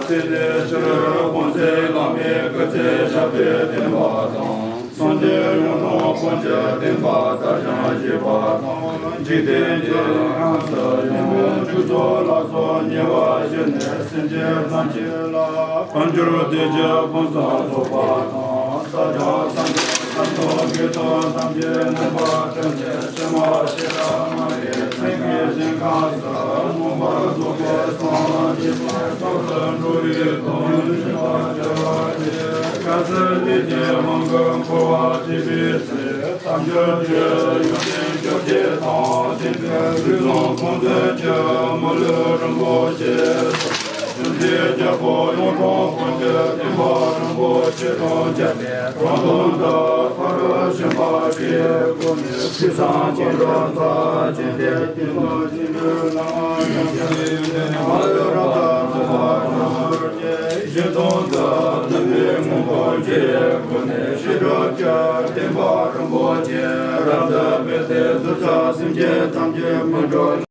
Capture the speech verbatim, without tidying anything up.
དེ་ནས་ཕྱིར་དགོན་གསར་བླ་མའི་སྐུ་ཚེ་ཞབས་པད་བརྟན་པ་དང་། སངས་རྒྱས་ཡོངས་གྲོགས་ཀུན་གྱི་བསྟན་པ་དར་ཞིང་རྒྱས་པ་དང་། འཇིག་རྟེན་གྱི་ལྷ་ཁང་དུ་ཡོངས་འཇུག་ཚོགས་ལ་སོགས་ཉེ་བར་བཞུགས་ནས་སེམས་ཅན་ཐམས་ཅད་ལ་དལ་འབྱོར་བདེ་སྐྱིད་ཕུན་སུམ་ཚོགས་པ་དང་། ས་སྐྱ་སངས་རྒྱས་ཁམས་དང་དགེ་སློང་ཐམས་ཅད་མངོན་པར་བརྩམས་ནས་ཕྱི་མ་ཤེས་རབ་སྨྲ་བའི་སེང་གེའི་ཞིང་ཁམས་སུ་མངོན་པར་རྫོགས་པའི་སངས་རྒྱས་པའི་ཐོག་ཏུ་འགྲོ་བའི་དོན་བྱེད་པར་བྱ་བ་ཞེས་བཀའ་སྩལ་ཏེ། དེའི་དབང་གིས་འཁོར་བ་འཇིག་པའི་ཚེ། དལ་འབྱོར་གྱི་ཡོན་ཏན་བཅོ་བརྒྱད་དང་། དེང་འདིར་རིགས་ལམ་ཁོང་དོན་གྱི་མི་ལུས་རིན་པོ་ཆེ། སེམས་ཅན་རྒྱལ་པོ་ཡོངས་གྲོགས་ཀུན་གྱི་བསྟན་པ་རིན་པོ་ཆེ་དང་། རྒྱལ་བའི་དགྲ་འདོལ་དུ་ཕ་རོལ་ཕྱིན་པ་ཞིག་སྒོ་ནས་ཁྲི་སྲང་བརྐྱང་རབ་རྩ་ཆེན་ཏེ། ཀུན་ཏུ་ཡོན་ཏན་མ་ལུས་རབ་ཏུ་ཚོགས་པ་དང་། ཞིང་དུ་བསྟན་པའི་ངོ་བོ་ཆེ། ཀུན་ནས་ཤེས་རབ་ཀྱི་བསྟན་པ་རིན་པོ་ཆེ་རབ་ཏུ་སྤེལ་ཏེ། གདུལ་བྱ་སེམས་ཅན་ཐམས་ཅད་ཀུན་འགྲོ།